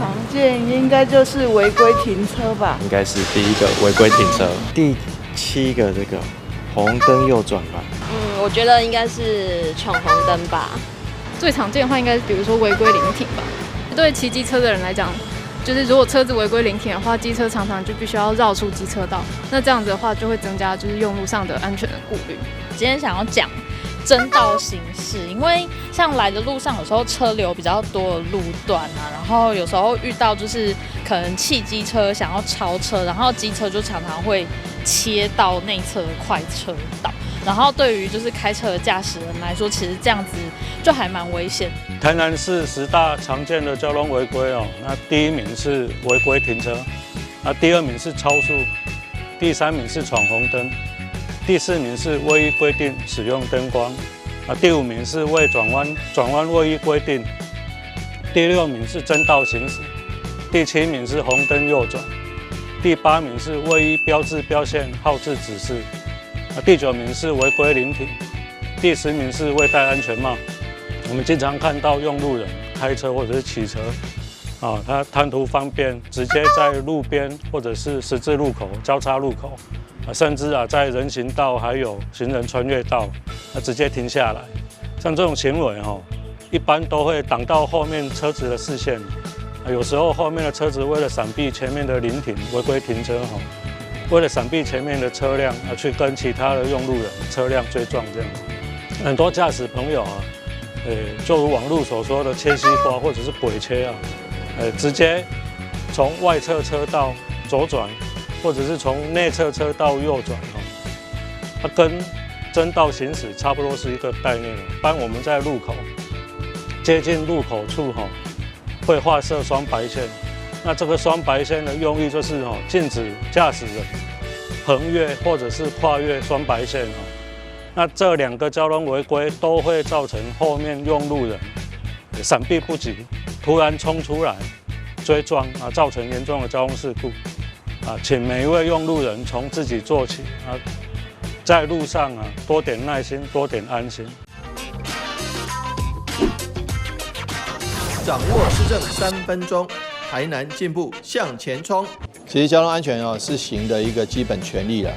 常見應該就是違規停車吧？應該是第一個違規停車。第七個這個紅燈右轉吧。我覺得應該是闖紅燈吧。最常見的話，應該是比如說違規臨停吧。對騎機車的人來講，就是如果車子違規臨停的話，機車常常就必須要繞出機車道，那這樣子的話就會增加就是用路上的安全的顧慮。今天想要講爭道行駛，因為像來的路上有時候車流比較多的路段啊，然後有時候遇到就是可能汽機車想要超車，然後機車就常常會切到內側的快車道，然後對於就是開車的駕駛人來說，其實這樣子就還蠻危險。台南市十大常見的交通違規哦，那第一名是違規停車，那第二名是超速，第三名是闖紅燈，第四名是未依規定使用燈光，啊，第五名是未轉彎，轉彎未依規定，第六名是爭道行駛，第七名是紅燈右轉，第八名是未依標誌標線號誌指示，啊，第九名是違規臨停，第十名是未戴安全帽。我們經常看到用路人開車或者是騎車，啊，他貪圖方便，直接在路邊或者是十字路口、交叉路口，啊，甚至啊在人行道還有行人穿越道，啊，直接停下來。像這種行為哦，一般都會擋到後面車子的視線。啊，有時候後面的車子為了閃避前面的臨停違規停車，哈，為了閃避前面的車輛啊，去跟其他的用路人車輛追撞這樣。很多駕駛朋友啊，就如網絡所說的切西瓜或者是鬼切啊，直接從外側車道左轉，或者是從內側車道右轉哦，它跟爭道行駛差不多是一個概念。當我們在路口接近路口處哈，會畫設雙白線，那這個雙白線的用意就是哦，禁止駕駛人橫越或者是跨越雙白線哦。那這兩個交通違規都會造成後面用路人閃避不及，突然衝出來追撞啊，造成嚴重的交通事故啊！請每一位用路人從自己做起啊，在路上啊多點耐心，多點安心。掌握市政3分鐘，台南進步向前衝。其實交通安全哦是行的一個基本權利啦。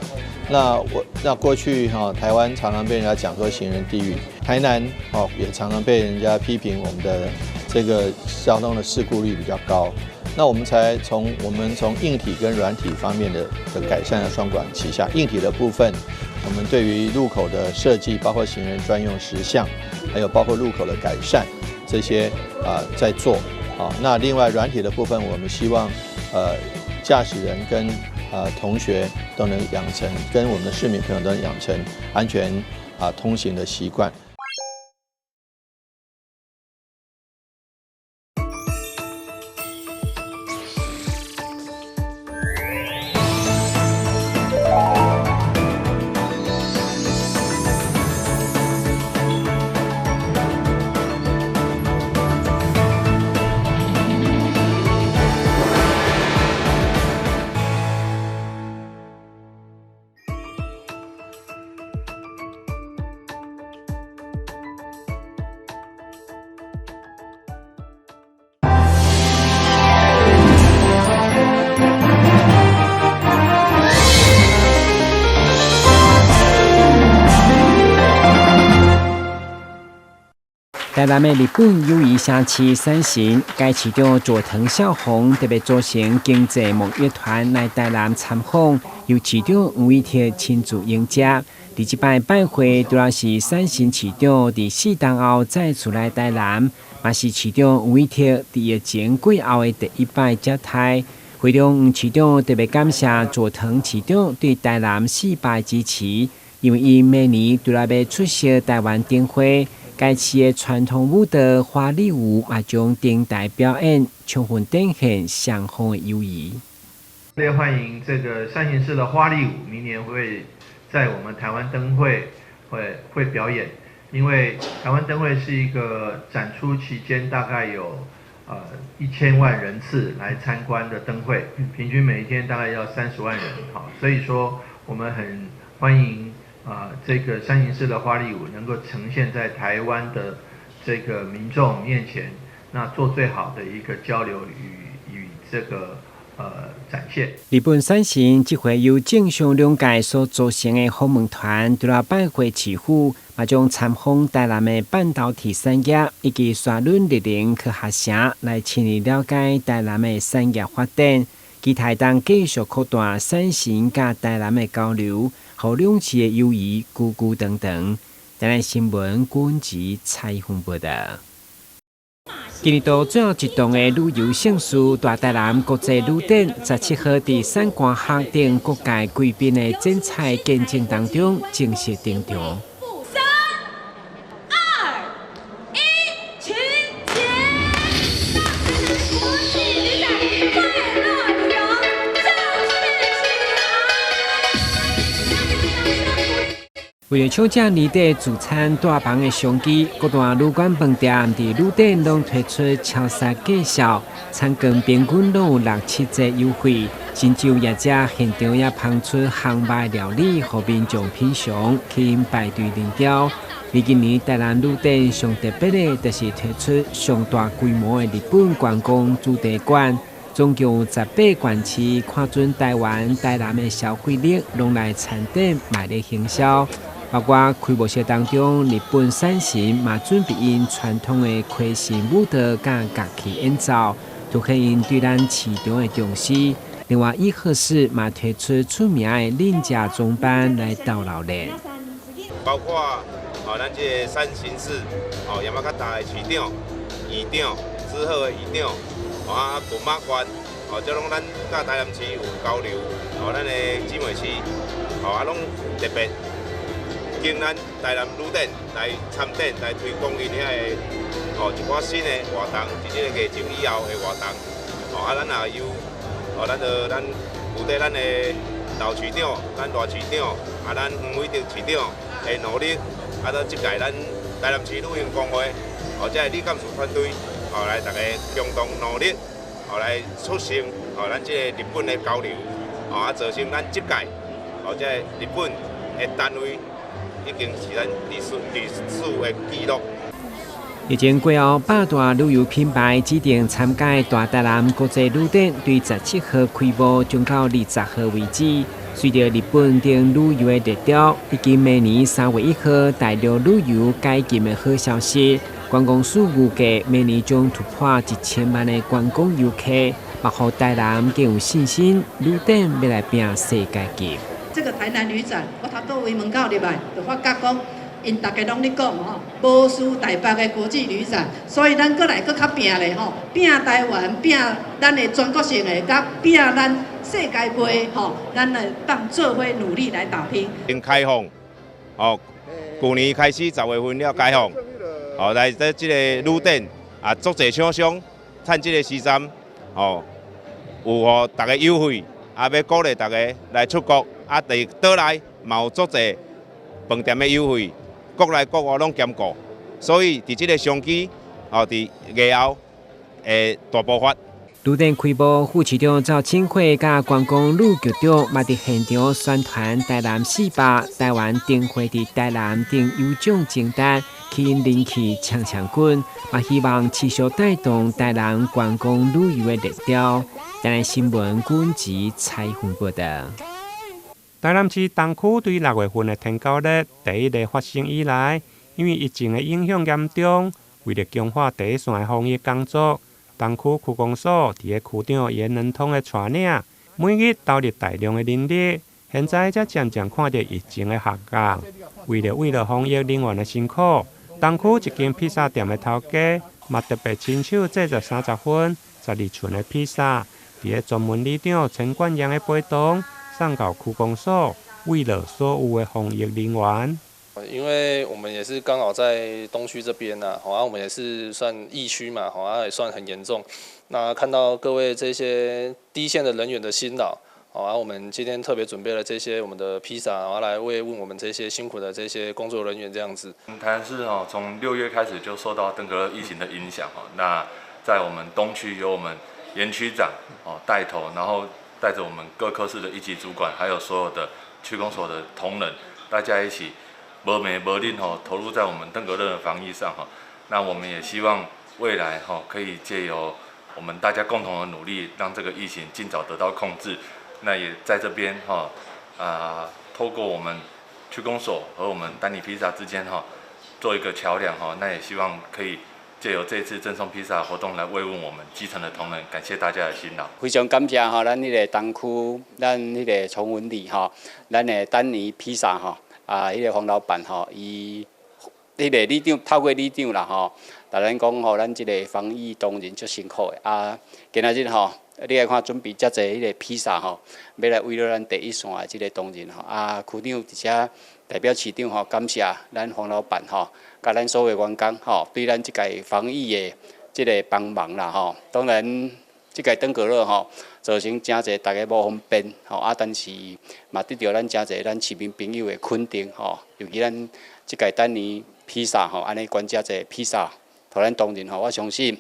那過去哈，台灣常常被人家講說行人地獄，台南哦也常常被人家批評我們的這個交通的事故率比較高。那我們才從我們從硬體跟軟體方面的改善的雙管齊下。硬體的部分，我們對於路口的設計，包括行人專用時相，還有包括路口的改善這些啊在做啊。那另外軟體的部分，我們希望駕駛人跟同學都能養成，跟我們的市民朋友都能養成安全通行的習慣。台南的日本友誼城市傘神，該市長佐藤孝宏特別組成經濟夢樂團來台南參訪，由市長黃偉哲親自迎接。佇這擺拜會，除了是傘神市長佇4冬後再次來台南，嘛是市長黃偉哲佇疫情過後的第一擺接待。會中，黃市長特別感謝佐藤市長對台南四百支持，因為伊明年除了欲出席台灣燈會。該市的傳統舞蹈花笠舞也將登台表演，充分展現雙方的友誼。特別歡迎這個山形市的花笠舞，明年會在我們台灣燈會會表演。因為台灣燈會是一個展出期間大概有1000萬人次來參觀的燈會，平均每一天大概要30萬人，好，所以說我們很歡迎。這個山形市的花笠舞能夠呈現在台灣的這個民眾面前，那做最好的一個交流與這個展現。日本傘神這回由政商兩界所組成的訪問團，除了拜會市府，嘛將參訪台南的半導體產業，以及沙崙綠能科學城，來深入了解台南的產業發展。期待當繼續擴大傘神佮台南的交流，予兩市的友誼久久長長。台南新聞郭吉採訪報道。今年度最後一檔的旅遊盛事大台南國際旅展，17號佇傘官學等各界貴賓的精彩見證當中正式登場。三、二、一，請前！大台南國際旅展快樂旅遊正式啟航。為著搶佔年底自產大房的商機，各大旅館飯店佇旅展攏推出超殺價數，餐券平均攏有六七折優惠，甚至有業者現場也烹出烘肉料理，予民眾品嚐，吸引排隊人潮。而今年台南旅展上特別的，就是推出上大規模的日本觀光主題館。總共有18縣市看準台灣、台南的消費力，攏來參展賣咧行銷。包括開幕式當中，日本傘神嘛準備𪜶傳統的盔神舞蹈佮樂器演奏，凸顯𪜶對咱市場的重視。另外，伊賀市嘛推出出名的忍者裝扮來鬥鬧熱。包括哦，咱這个山形市哦，山形縣的市長、縣長、滋賀的縣長，啊，群馬縣，哦，這攏咱佮台南市有交流，哦，咱的姊妹市，哦，啊，攏特別經咱台南旅展來參展來推廣𪜶遐个哦一寡新的活動，佇這个疫情以後的活動，哦，啊，咱也有，哦，咱就咱負責咱的老市長、咱賴市長，啊，咱黃偉哲市長的努力，啊，到這屆咱台南市旅行公會，哦，這个理監事團隊，哦，來大家共同努力，哦，來促成，哦，咱這个日本的交流，哦，啊，造成咱這屆，哦，這个日本的單位已經是咱歷史的記錄。疫情過後，百大旅遊品牌指定參加大台南國際旅展，對17號開幕，將到20號為止。隨著日本等旅遊的熱潮，以及明年3月1號大陸旅遊解禁的好消息，觀光署預計明年將突破1000萬的觀光遊客，嘛予台南更有信心，旅展欲來拼世界級。這個台南旅展，我頭拄位門口入來，就發覺講，𪜶逐家攏咧講吼，無輸台北的國際旅展，所以咱閣來閣較拼咧吼，拼台灣，拼咱的全國性的，佮拼咱世界杯吼，咱來當做伙努力來打拼。先開放，哦，舊年開始10月份了開放，哦，來這這個旅展啊，足濟廠商趁這個時陣，哦，有予逐家優惠，啊，欲鼓勵逐家來出國，啊，佇島內嘛有足濟飯店的優惠，國內國外攏兼顧，所以佇這個商機，哦，佇月後會大爆發。旅展開幕，副市長趙清慧佮觀光旅局長嘛佇現場宣傳台南400台灣燈會佇台南等優獎清單，吸引人氣搶搶滾，嘛希望持續帶動台南觀光旅遊的熱潮。台南新聞軍籍採訪報道。台南市東區對6月份的天狗日第一例發生以來，因為疫情的影響嚴重，為著強化第一線的防疫工作，東區區公所佇咧區長顏能通的帶領，每日投入大量的人力，現在才漸漸看著疫情的下降。為著防疫人員的辛苦，東區一間披薩店的頭家嘛特別親手製作30份12寸的披薩，佇咧專門里長陳冠陽的陪同，送到區公所，慰勞所有的防疫人員。因為我們也是剛好在東區這邊吶，好啊，我們也是算疫區嘛，好啊，也算很嚴重。那看到各位這些第一線的人員的辛勞，好啊，我們今天特別準備了這些我們的披薩，然後來慰問我們這些辛苦的這些工作人員，這樣子。台南市哦，從6月開始就受到登革熱疫情的影響哦。那在我們東區由我們嚴區長哦帶頭，然後帶着我們各科室的一級主管，還有所有的區公所的同仁，大家一起無眠無日吼，投入在我們登革熱的防疫上哈。那我們也希望未來哈可以借由我們大家共同的努力，讓這個疫情盡早得到控制。那也在這邊哈，透過我們區公所和我們丹尼披薩之間哈，做一個橋梁哈。那也希望可以借由這次贈送披薩活動來慰問我們基層的同仁，感謝大家的辛勞。非常感謝吼，咱彼个東區，咱彼个崇文里吼，咱的丹尼披薩吼，彼个黃老闆吼，伊彼个里長透過里長啦吼，共咱講吼，咱這个防疫同仁足辛苦的啊，今仔日吼，你來看準備遮濟彼个披薩吼，欲來慰勞咱第一線的這个同仁吼，區長佇遮代表市長吼，感謝咱黃老闆吼，佮咱所有員工吼，對咱這屆防疫的這个幫忙啦吼。當然，這屆登革熱吼，造成誠濟大家無方便吼，但是嘛得著咱誠濟咱市民朋友的肯定吼，尤其咱這屆丹尼披薩吼，按呢捐遮濟披薩，予咱同仁吼，我相信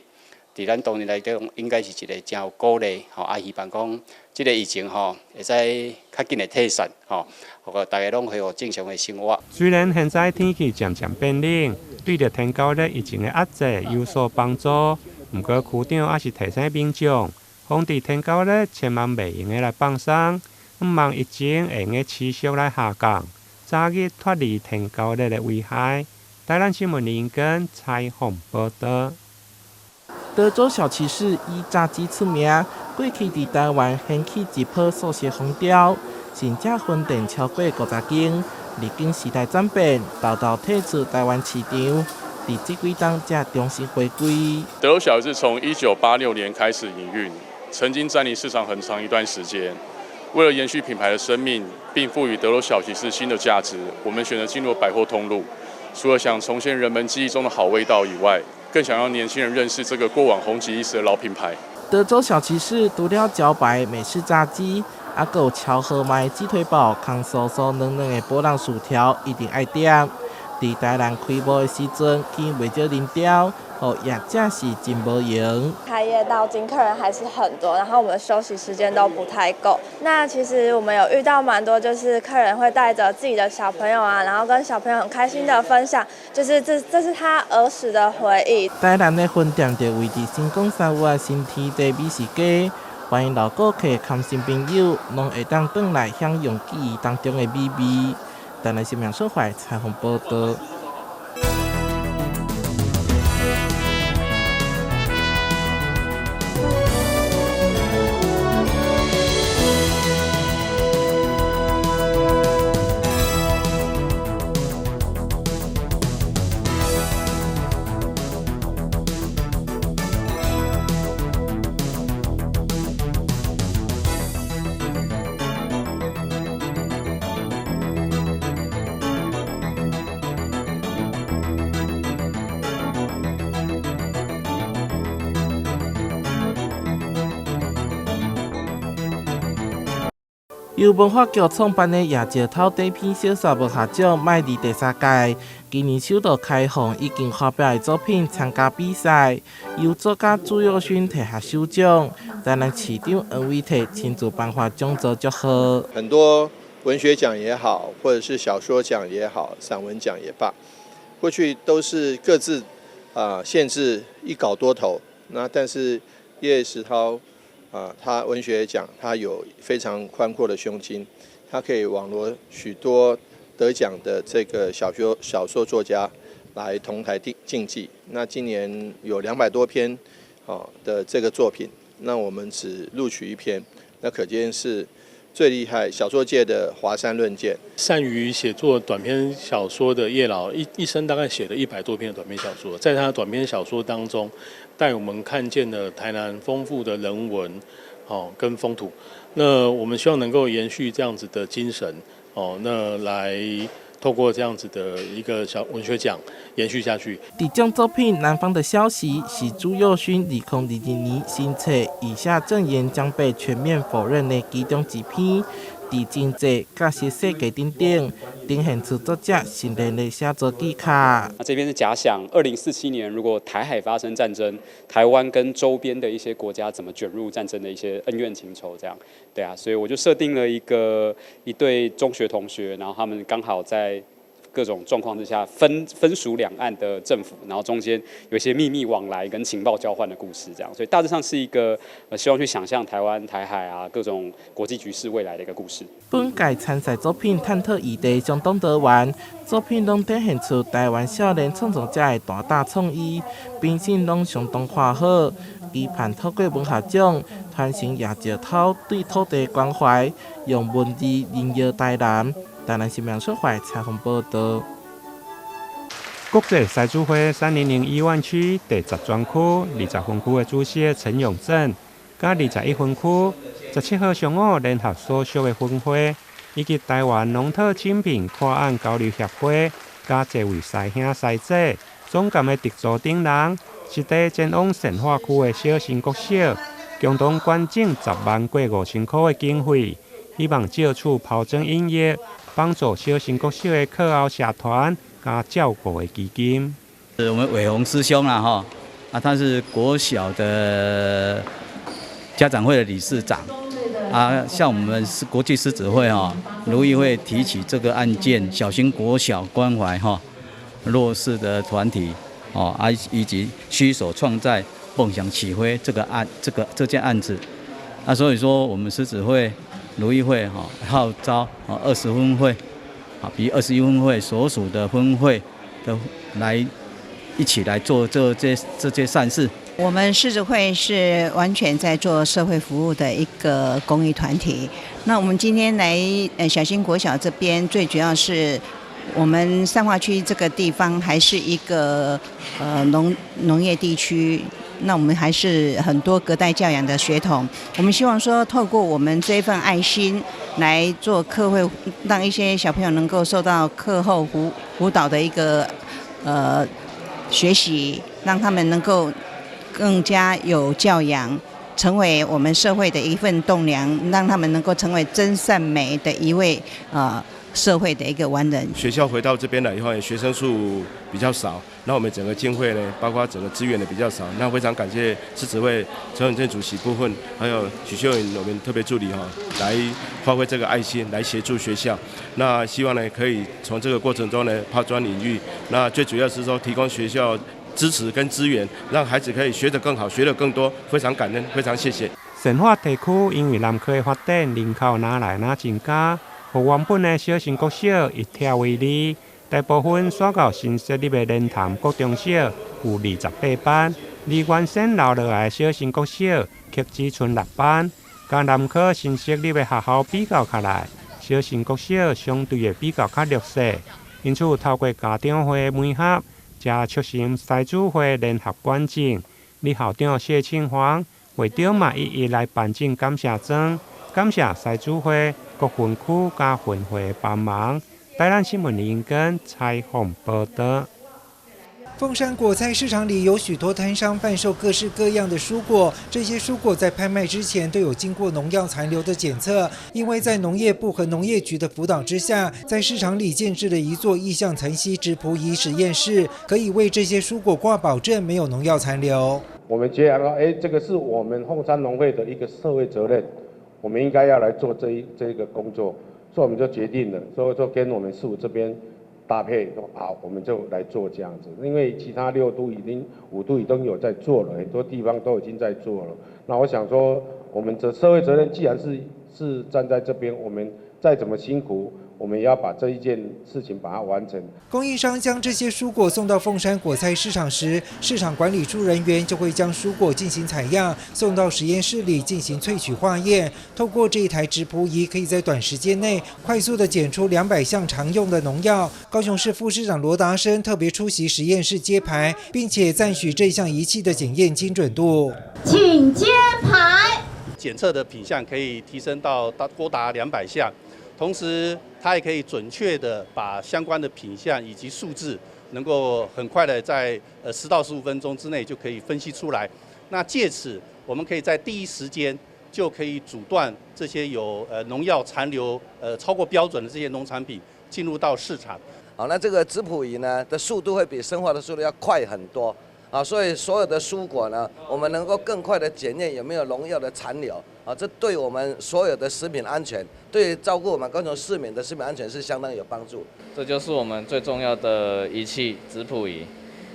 佇咱同仁來講，應該是一个誠有鼓勵吼，希望講這个疫情吼，會使較緊的退散吼，予大家攏恢復正常的生活。雖然現在天氣漸漸變冷，對著天狗熱疫情的壓制有所幫助，毋過區長猶是提醒民眾，防治天狗熱千萬袂用得來放鬆，毋望疫情會用得持續來下降，早日脫離天狗熱的危害。台南新聞林根採訪報導。德州小騎士以炸雞出名，過去佇台灣掀起一波素食風潮，甚至分店超過50間。歷經時代轉變，沓沓退出台灣市場，佇這幾冬才重新回歸。德州小騎士從1986年開始營運，曾經佔領市場很長一段時間。為了延續品牌的生命，並賦予德州小騎士新的價值，我們選擇進入百貨通路。除了想重現人們記憶中的好味道以外，更想讓年輕人認識這個過往紅極一時的老品牌。德州小騎士除了招牌美式炸雞，猶閣有超豪邁雞腿堡、空酥酥軟軟的波浪薯條，一定愛點。佇台南開幕的時陣，見袂少人潮，予業者是真無閒。開業到今，客人還是很多，然後我們休息時間都不太夠。那其實我們有遇到蠻多，就是客人會帶著自己的小朋友啊，然後跟小朋友很開心的分享，就是這是他兒時的回憶。台南的分店就位佇新港三五的新天地美食街，歡迎老顧客佮新朋友，攏會當轉來享用記憶當中的美味。台南新聞小懷採訪報導。由文化局創辦的葉石濤短篇小說文學獎邁入第三屆，今年首度開放已經發表的作品參加比賽，由作家朱宥勳提下首獎，台南市長黃偉哲親自頒發獎座祝賀。很多文學獎也好，或者是小說獎也好，散文獎也罷，過去都是各自限制一稿多投，那但是葉石濤。他文學獎，他有非常寬闊的胸襟，他可以網羅許多得獎的這個小說作家來同台競技。那今年有200多篇的這個作品，那我們只錄取1篇，那可見是最厲害小說界的華山論劍。善於寫作短篇小說的葉老一生大概寫了100多篇的短篇小說，在他的短篇小說當中，帶我們看見了台南豐富的人文，跟風土。那我們希望能夠延續這樣子的精神，那來透過這樣子的一個小文學獎延續下去。得獎作品《南方的消息》是朱宥勳2022年新冊《以下證言將被全面否認》的其中一篇。佇經濟、佮實世界等等，呈現出作者熟練的寫作技巧。那這邊是假想，2047年如果台海發生戰爭，台灣跟周邊的一些國家怎麼捲入戰爭的一些恩怨情仇，這樣，對啊，所以我就設定了一對中學同學，然後他們剛好在各种状况之下，分属两岸的政府，然后中间有一些秘密往来跟情报交换的故事，这样，所以大致上是一个希望去想象台湾、台海啊各种国际局势未来的一个故事。本届参赛作品探讨议题相当多元，作品攏展现出台灣少年創作者的大膽創意，評審攏相當看好，期盼透過文學獎傳承葉石濤對土地關懷，用文字榮耀台南。台南新聞出發採訪報道。國際獅子會3001灣區第10專區20分區的主席陳永正，佮21分區17號上午聯合所屬的分會，以及台灣農特產品跨岸交流協會，佮這位師兄師姐，總監的特助等人，實地前往善化區的小新國小，共同捐贈10萬過5千塊的經費，希望借此拋磚引玉，幫助小新國小的課後社團佮照顧的基金。是我們偉鴻師兄啦，哈，啊，他是國小的家長會的理事長，啊，像我們是國際獅子會哈，如意會提起這個案件，小新國小關懷哈弱勢的團體，哦，啊，以及攜手創造夢想起飛這個案，這件案子，啊，所以說我們獅子會、如意會哈號召啊20分會，啊比21分會所屬的分會的來一起來做這些善事。我們獅子會是完全在做社會服務的一個公益團體。那我們今天來小新國小這邊，最主要是我們善化區這個地方還是一個農業地區。那我們還是很多隔代教養的學童，我們希望說透過我們這份愛心來做課會，讓一些小朋友能夠受到課後輔導的一個學習，讓他們能夠更加有教養，成為我們社會的一份棟梁，讓他們能夠成為真善美的一位社會的一個完人。學校回到這邊來以後，學生數比較少，那我們整個經費呢，包括整個資源的比較少，那非常感謝獅子會陳永正主席部分，還有許秀穎我們特別助理哈，來發揮這個愛心，來協助學校。那希望呢，可以從這個過程中呢，拋磚引玉。那最主要是說，提供學校支持跟資源，讓孩子可以學得更好，學得更多。非常感恩，非常謝謝。善化地區因為南科的發展，人口若來若增加，予原本的小新國小一拆為二，大部分徙到新設立的蓮潭國中小有28班，而原先留落來的小新國小卻只賰六班。佮南科新設立的學校比較起來，小新國小相對會比較較弱勢，因此透過家長會的媒合，才促成獅子會聯合捐贈。李校長謝慶煌會長嘛一一來頒贈感謝狀，感謝獅子會各分區佮分會的幫忙。台南新聞林英根採訪報道。鳳山果菜市場裡有許多攤商販售各式各樣的蔬果，這些蔬果在拍賣之前都有經過農藥殘留的檢測。因為在農業部和農業局的輔導之下，在市場裡建置了一座液相層析質譜儀實驗室，可以為這些蔬果掛保證沒有農藥殘留。我們覺得說，哎，這個是我們鳳山農會的一個社會責任，我們應該要來做這一個工作，所以我們就決定了，所以說跟我們市府這邊搭配說好，我們就來做這樣子，因為其他六都已經五都已經有在做了，很多地方都已經在做了。那我想說，我們的社會責任既然是站在這邊，我們再怎麼辛苦，我們也要把這一件事情把它完成。供應商將這些蔬果送到鳳山果菜市場時，市場管理處人員就會將蔬果進行採樣，送到實驗室裡進行萃取化驗。透過這一台質譜儀，可以在短時間內快速地檢出200項常用的農藥。高雄市副市長羅達生特別出席實驗室揭牌，並且讚許這項儀器的檢驗精準度。請揭牌。檢測的品項可以提升到多達200項。同時，它也可以準確的把相關的品項以及數字，能夠很快的在10到15分鐘之內就可以分析出來。那借此，我們可以在第一時間就可以阻斷這些有農藥殘留超過標準的這些農產品進入到市場。好，那這個質譜儀呢的速度會比生化的速度要快很多。啊，啊，所以所有的蔬果呢，我們能夠更快的檢驗有沒有農藥的殘留，啊，這對我們所有的食品安全，對照顧我們高雄市民的食品安全是相當有幫助。這就是我們最重要的儀器質譜儀。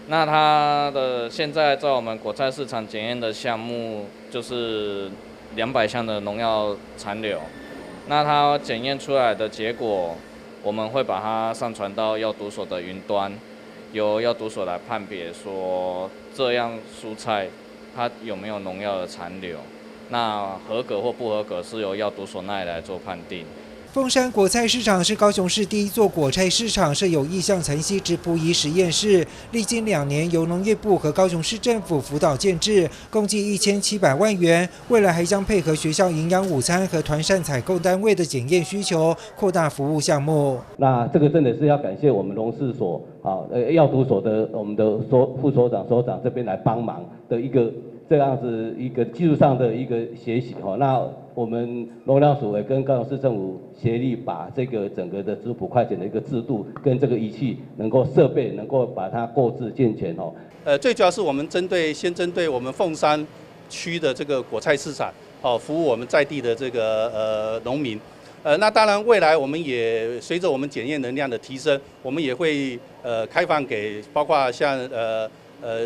那它的現在在我們果菜市場檢驗的項目就是200項的農藥殘留。那它檢驗出來的結果，我們會把它上傳到藥毒所的雲端，由藥毒所來判別說這樣蔬菜它有沒有農藥的殘留，那合格或不合格是由藥毒所那裡來做判定。鳳山果菜市場是高雄市第一座果菜市場，設有液相層析質譜儀實驗室，歷經2年，由農業部和高雄市政府輔導建置，共計1700萬元。未來還將配合學校營養午餐和團膳採購單位的檢驗需求，擴大服務項目。那這個真的是要感謝我們農試所啊，藥毒所的我們的所副所長、所長這邊來幫忙的一個這樣子一個技術上的一個學習哈。那我們農糧署也跟高雄市政府協力，把這個整個的質譜快檢的一個制度跟這個儀器能夠設備能夠把它購置健全哦。最主要是我們先針對我們鳳山區的這個果菜市場，哦，服務我們在地的這個農民。那當然未來我們也隨着我們檢驗能量的提升，我們也會開放給包括像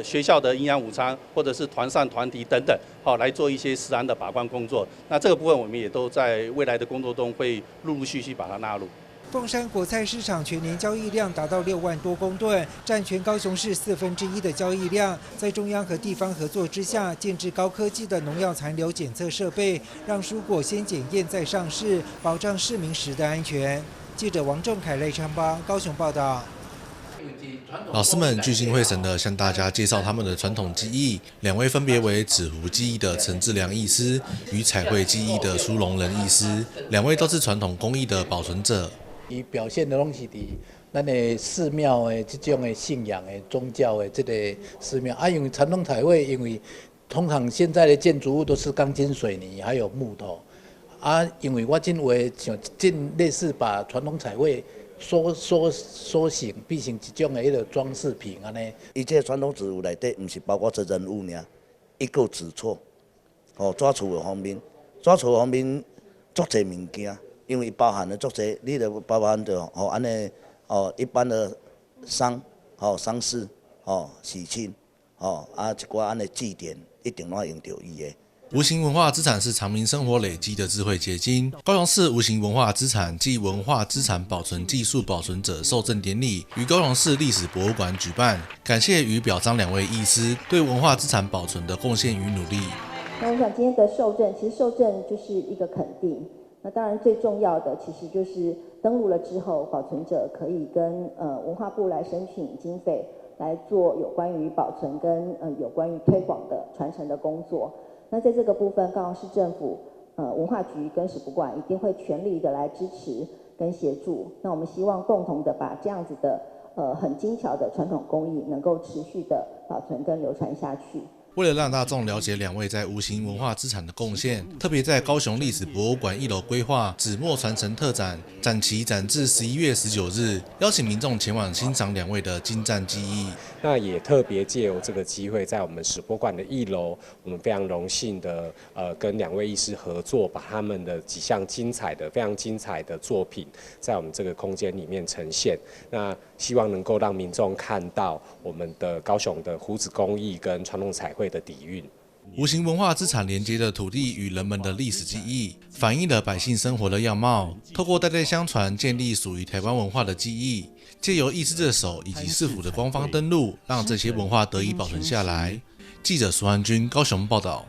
學校的營養午餐，或者是團膳團體等等，好來做一些食安的把關工作。那這個部分我們也都在未來的工作中會陸陸續續把它納入。鳳山果菜市場全年交易量達到6萬多公噸，佔全高雄市1/4的交易量。在中央和地方合作之下，建置高科技的農藥殘留檢測設備，讓蔬果先檢驗再上市，保障市民食的安全。記者王仲凱、賴昌邦高雄報道。老師們聚精會神地向大家介紹他們的傳統技藝，兩位分別為紙糊技藝的陳志良藝師與彩繪技藝的蘇龍仁藝師，兩位都是傳統工藝的保存者。伊表現的攏是佇咱的寺廟的這種的信仰的宗教的這個寺廟啊，因為傳統彩繪，因為通常現在的建築物都是鋼筋水泥還有木頭啊，因為我這畫像這類似把傳統彩繪縮形變成一種的彼個裝飾品按呢。伊這個傳統紙糊內底，毋是包括這人物爾，伊閣有紙厝，吼紙厝的方面，紙厝方面足濟物件，因為包含了足濟，你著包含著吼按呢哦一般的喪吼喪事吼喜慶吼啊一寡按呢祭典，一定攏愛用著伊的。無形文化資產是常民生活累積的智慧結晶。高雄市無形文化資產暨文化資產保存技術保存者授證典禮於高雄市歷史博物館舉辦，感謝與表彰兩位藝師對文化資產保存的貢獻與努力。那我想今天的授證，其實授證就是一個肯定。那當然最重要的，其實就是登錄了之後，保存者可以跟文化部來申請經費，來做有關於保存跟有關於推廣的傳承的工作。那在這個部分，高雄市政府、文化局跟史博館一定會全力的來支持跟協助。那我們希望共同的把這樣子的很精巧的傳統工藝能夠持續的保存跟流傳下去。為了讓大眾了解兩位在無形文化資產的貢獻，特別在高雄歷史博物館一樓規劃紙墨傳承特展，展期展至11月19日，邀請民眾前往欣賞兩位的精湛技藝。那也特別借由這個機會，在我們史博館的一樓，我們非常榮幸的跟兩位藝師合作，把他們的幾項精彩的、非常精彩的作品，在我們這個空間裡面呈現。那希望能夠讓民眾看到我們的高雄的糊紙工藝跟傳統彩繪的底蘊。無形文化資產連接的土地與人們的歷史記憶，反映了百姓生活的樣貌。透過代代相傳，建立屬於台灣文化的記憶，借由藝師的手以及市府的官方登錄，讓這些文化得以保存下來。記者蘇漢軍高雄報道。